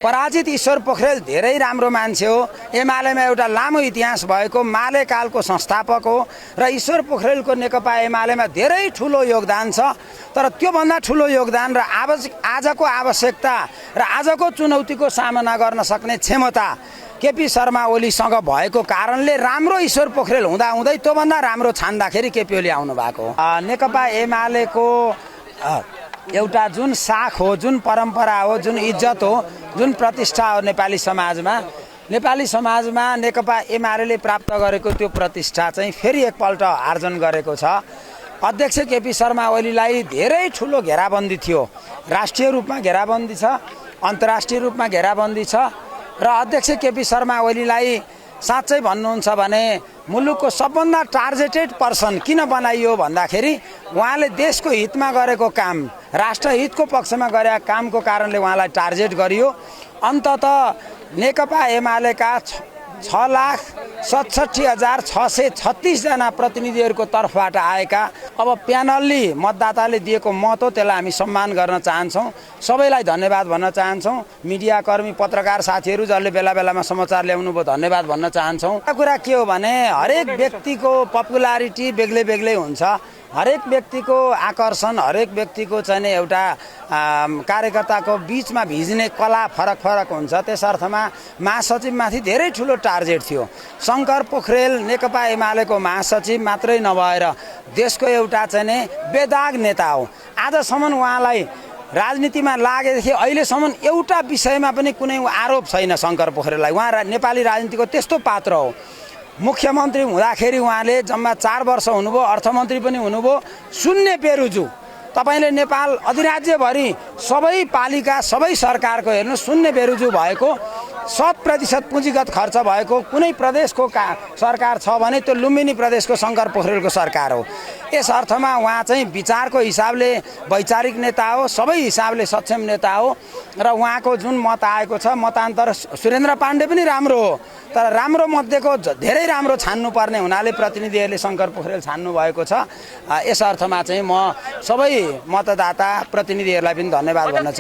पराजित ईश्वर पोखरेल धेरै राम्रो मान्छे हो। एमालेमा एउटा लामो इतिहास भएको माले कालको संस्थापक हो र ईश्वर पोखरेलको नेकपा एमालेमा धेरै ठुलो योगदान छ। तर त्योभन्दा ठुलो योगदान र आजको आवश्यकता र आजको चुनौतीको सामना गर्न सक्ने क्षमता केपी शर्मा ओलीसँग भएको कारणले राम्रो ईश्वर पोखरेल हुँदाहुँदै त्योभन्दा राम्रो छान्दाखेरि केपी ओली आउनु भएको हो। नेकपा एमालेको एउटा जुन साख हो, जुन परम्परा हो, जुन इज्जत हो, जुन प्रतिष्ठा हो नेपाली समाजमा नेकपा एमाले प्राप्त गरेको त्यो प्रतिष्ठा चाहिँ फेरि एकपल्ट आर्जन गरेको छ। अध्यक्ष केपी शर्मा ओलीलाई धेरै ठुलो घेराबन्दी थियो। राष्ट्रिय रूपमा घेराबन्दी छ, अन्तर्राष्ट्रिय रूपमा घेराबन्दी छ र अध्यक्ष केपी शर्मा ओलीलाई साँच्चै भन्नुहुन्छ भने मुलुकको सबभन्दा टार्गेटेड पर्सन किन बनाइयो भन्दाखेरि उहाँले देशको हितमा गरेको काम, राष्ट्रहितको पक्षमा गरेका कामको कारणले उहाँलाई टार्गेट गरियो। अन्ततः नेकपा एमालेका 6,67,636 जना प्रतिनिधिहरूको तर्फबाट आएका अब प्यानलले मतदाताले दिएको मत हो, त्यसलाई हामी सम्मान गर्न चाहन्छौँ। सबैलाई धन्यवाद भन्न चाहन्छौँ। मिडियाकर्मी, पत्रकार साथीहरू जसले बेला बेलामा समाचार ल्याउनु भयो, धन्यवाद भन्न चाहन्छौँ। कुरा के हो भने हरेक व्यक्तिको पपुलारिटी बेग्लै बेग्लै हुन्छ। हरेक व्यक्तिको आकर्षण, हरेक व्यक्तिको चाहिँ एउटा कार्यकर्ताको बिचमा भिज्ने कला फरक फरक हुन्छ। त्यस अर्थमा महासचिवमाथि धेरै ठुलो टार्गेट थियो। शङ्कर पोखरेल नेकपा एमालेको महासचिव मात्रै नभएर देशको एउटा चाहिँ बेदाग नेता हो। आजसम्म उहाँलाई राजनीतिमा लागेदेखि अहिलेसम्म एउटा विषयमा पनि कुनै आरोप छैन शङ्कर पोखरेललाई। उहाँ नेपाली राजनीतिको त्यस्तो पात्र हो। मुख्यमन्त्री हुँदाखेरि उहाँले जम्मा 4 वर्ष हुनुभयो, अर्थमन्त्री पनि हुनुभयो। शून्य बेरुजु तपाईले नेपाल अधिराज्यभरि सबै पालिका, सबै सरकारको हेर्नु शून्य बेरुजु भएको, 100% पुँजीगत खर्च भएको कुनै प्रदेशको सरकार छ भने त्यो लुम्बिनी प्रदेशको शङ्कर पोखरेलको सरकार हो। यस अर्थमा उहाँ चाहिँ विचारको हिसाबले वैचारिक नेता हो, सबै हिसाबले सक्षम नेता हो र उहाँको जुन मत आएको छ, मतान्तर सुरेन्द्र पाण्डे पनि राम्रो हो, तर राम्रो मध्येको धेरै राम्रो छान्नुपर्ने हुनाले प्रतिनिधिहरूले शङ्कर पोखरेल छान्नु भएको छ। यस अर्थमा चाहिँ म सबै मतदाता प्रतिनिधिहरूलाई पनि धन्यवाद भन्न चाहन्छु।